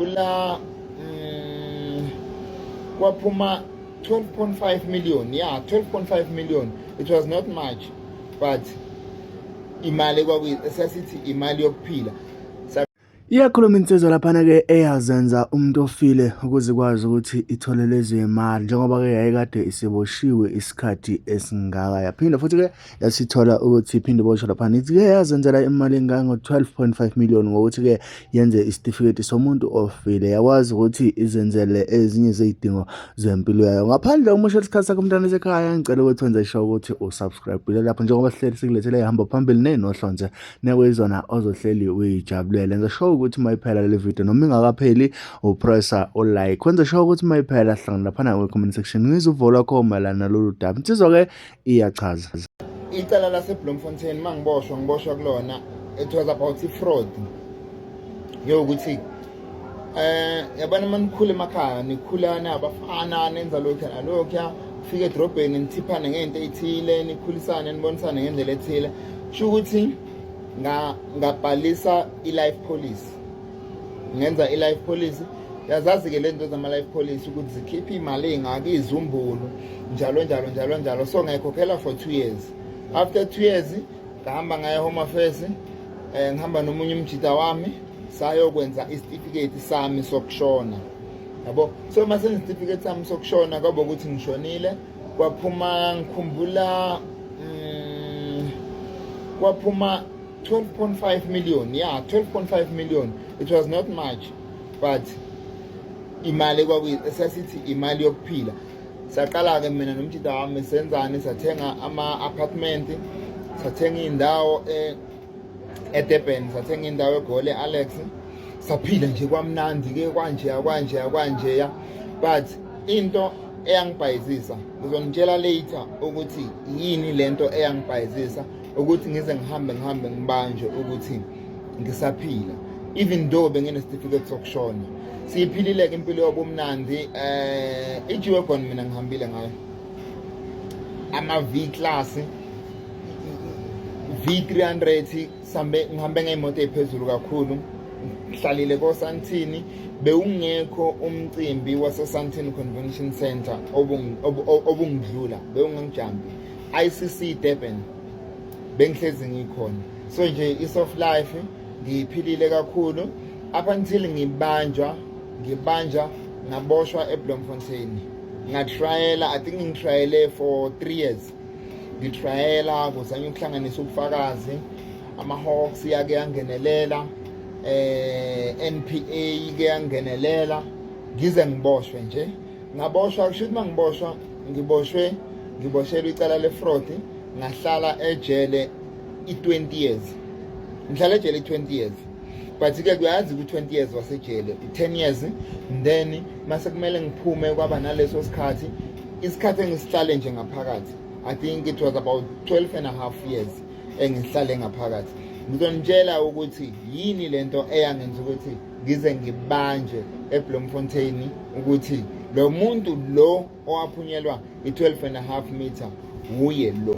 Ngikhumbula kwaphuma 12.5 million, yeah, 12.5 million. It was not much, but imali kwakuyi sasithi imali yokuphila. Iyakhuluma insizwa laphana-ke eyazenza umuntu ofile ukuze ikwazi ukuthi ithole lezi mali njengoba-ke yayikade isiboshiwe isikhathi esingaka. Yaphinde futhi-ke yasithola ukuthi iphinde iboshwe laphana. Ithi-ke yazenzela imali engango-12.5 million ngokuthi-ke yenze isitifiketi somuntu ofile. Yakwazi ukuthi izenzele ezinye zey'dingo zempilo yayo. Ngaphandle kokumoshela isikhathi sakho mntana esekhaya, ngicela ukuthi wenze sure ukuthi usubscribe lapho njengoba sihleli sikulethele ihamba phambili nenohlonze nekuyizona ozohleli uyijabulele. Enza sure ukuthi uma iphela leli video noma ingakapheli upressa ulike. Wenze sure ukuthi uma iphela hlangana laphana kwi-comment section ngizwe uvo lwakho mayelana nalolu daba. Insizwa-ke iyachaza. Icala lase-Bloemfontein, uma ngiboshwa, ngiboshwa kulona, it was about i-fraud yokuthi yabona uma nikhula emakhaya, nikhula nabafana, nenza lokhu nalokhuya, fika edrobheni nithiphane ngento ey'thile, nikhulisane, nibonisane ngendlela ethile. Kusho ukuthi ngabhalisa i-life policy, ngenza i-life policy. Yazazi-ke le nto zama-life policy ukuthi zikhipha iy'mali ey'ngaka, iy'zumbulu, njalo njalo njalo njalo. So ngayikhokhela for 2 years. After 2 years ngahamba ngaya Home Affairs, ngihamba nomunye umjita wami, sayokwenza isitifiketi sami sokushona, yabo. So uma senza isitifiketi sami sokushona, kwaba ukuthi ngishonile. Kwaphuma, ngikhumbula kwaphuma 12.5 million, yeah, 12.5 million. It was not much, but imali kwakuyi sasithi imali yokuphila. Saqala-ke mina nomjita wami, senzani, sathenga ama-apartment, sathenga iy'ndawo eDurban, sathenga indawo eGoli, Alex. Saphila nje kwamnandi-ke, kwanjeya kwanjeya kwanjeya. But into eyangibhayizisa, ngizonitshela later ukuthi yini lento eyangibhayizisa ukuthi ngize ngihambe ngihambe ngibanjwe ukuthi ngisaphila, even though benginesitifiketi sokushona. Siyiphilile-ke impilo yobumnandi. I-G-Wagon mina ngihambile ngayo, ama-V class, V300, sambe ngihambe ngey'moto ey'phezulu kakhulu. Ngihlalile koSandton, bewungekho umcimbi waseSandton Convention Center obungidlula bewungangijambi. ICC Durban bengihlezi ngikhona. So nje i-soft life ngiyiphilile kakhulu up until ngibanjwa, ngibanjwa, ngaboshwa eBloemfontein, ngatriala. I think ngitriale for 3 years, ngitriala kuzanywa ukuhlanganisa ubufakazi. Ama-Hawks yake yangenelela, NPA ke yangenelela, ngize ngiboshwe nje. Ngaboshwa, kusho ukuthi mangiboshwa, ngiboshwe, ngiboshelwe icala le-fraud. Ngahlala ejele i-20 years, ngihlala ejele i-20 years. But ke kuyazi ku-20 years wasejele, i-10 years, then mase kumele ngiphume. Kwaba naleso sikhathi, isikhathi engisihlale nje ngaphakathi, I think it was about 12 and a half years engihlale ngaphakathi. Ngizonitshela ukuthi yini lento eyangenza ukuthi ngize ngibanje eBloemfontein, ukuthi lo muntu lo owaphunyelwa i-12 and a half meter wuye lo.